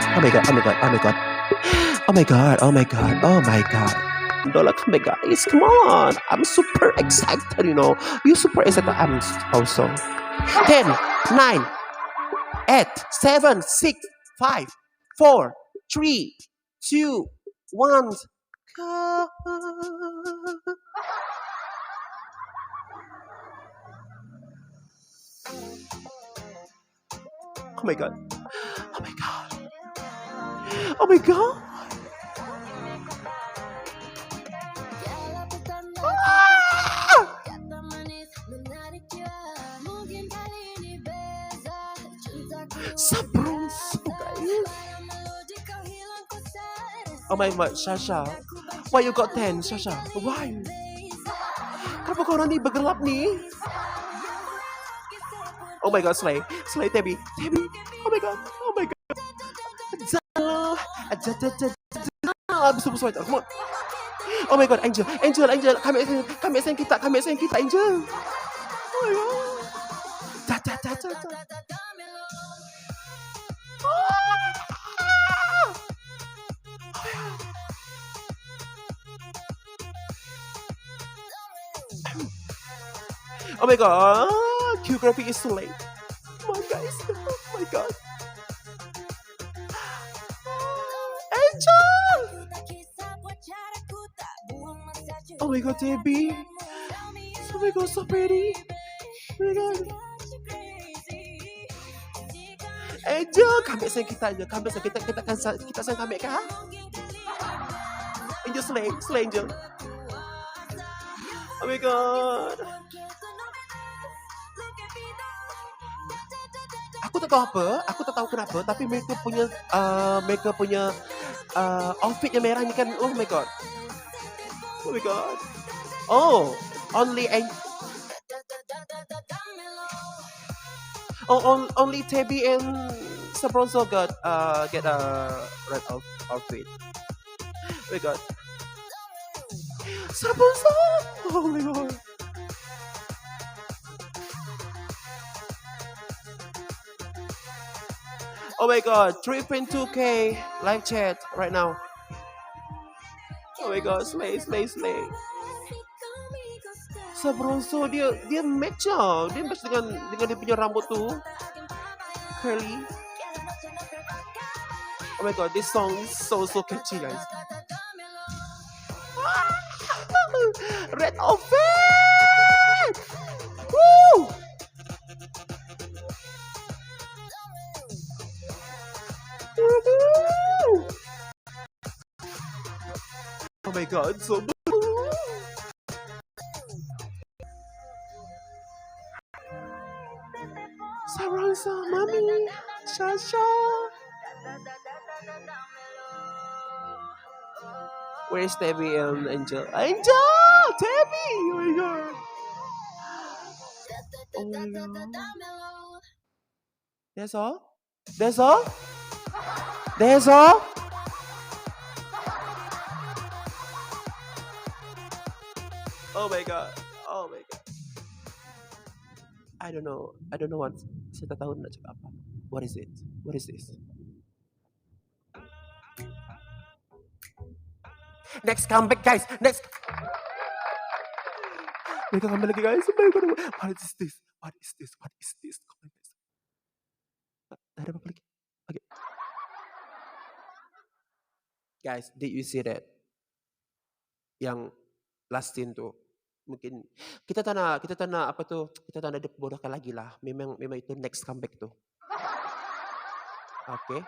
Oh my god, oh my god, oh my god. Oh my god, oh my god, oh my god. Dola come back guys, come on. I'm super excited, you know. You super excited, I'm also. 10, 9, 8, 7, 6, 5, 4, 3, 2, 1. Go. Oh my god. Oh my god. Oh my god. Ah! Sabronso guys. Oh my god, Shasha. Why you got 10, Shasha? Why? Kenapa kau orang ni bergelap ni? Oh my god, Slay. Slay, Tabby. Tabby. Oh my god. Oh my god. I'm super sorry. Come on. Oh my god, Angel. Angel, Angel. Kami kami sayang kita. Kami sayang kita, Angel. Oh my god. Ta ta ta ta ta. Ah! Oh my god, choreography is so late. Come on, guys. Oh my god. Angel! Oh my god, Debbie. Oh my god, so pretty. Oh my god. Angel, kami sayang kita aja. Kami sayang kita kita kan kita sayang kami kah? Angel slay, slay Angel. Oh my god. Aku tak tahu apa, aku tak tahu kenapa, tapi mereka punya outfit yang merah ni kan, oh my god. Oh my god. Oh, only and Oh, only Tabby and Sabronzo got get a red outfit. Oh my god. Sabronzo! Oh my god. Oh my god, 3.2k live chat right now. Oh my god, slay, slay, slay. Sabronzo dia dia match lah. Dia match dengan dengan dia punya rambut tu. Curly. Oh my god, this song is so so catchy guys. Red outfit! Woo! Woo! Oh my god, so Sabronzo, mommy, Shasha. Where's Debbie and Angel? Angel! Debbie! Oh my god. Oh my god. That's all? That's all? That's all? Oh my god. Oh my god. I don't know. I don't know what. Saya tak tahu nak cakap apa. What is it? What is this? Next comeback guys. Next. Mereka comeback lagi guys. Oh my god. What is this? What is this? What is this? Come on, guys. Tak ada apa-apa lagi. Okay. Guys, did you see that? Yang last scene tu. Mungkin kita tak nak apa tu, kita tak nak diperbodohkan lagi lah. Memang memang itu next comeback tu. Okay.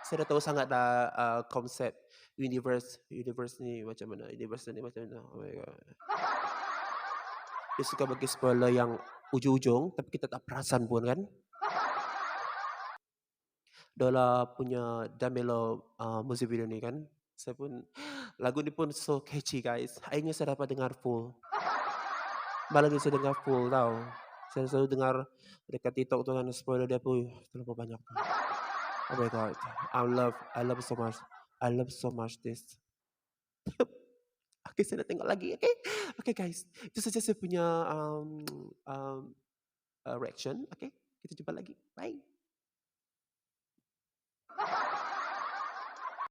Saya dah tahu sangat dah konsep universe universe ni macam mana, universe ni macam mana. Oh my god. Dia suka bagi spoiler yang ujung-ujung tapi kita tak perasan pun kan. Dolla punya Dámelo music video ni kan. Saya pun lagu ni pun so catchy guys. Akhirnya saya dapat dengar full. Malam ni saya dengar full tau. Saya selalu dengar dekat TikTok tu kan spoiler dia pun terlalu banyak. Oh my god. I love so much. I love so much this. Okay, saya nak tengok lagi, okay? Okay guys, itu saja saya punya reaction, okay? Kita jumpa lagi. Bye.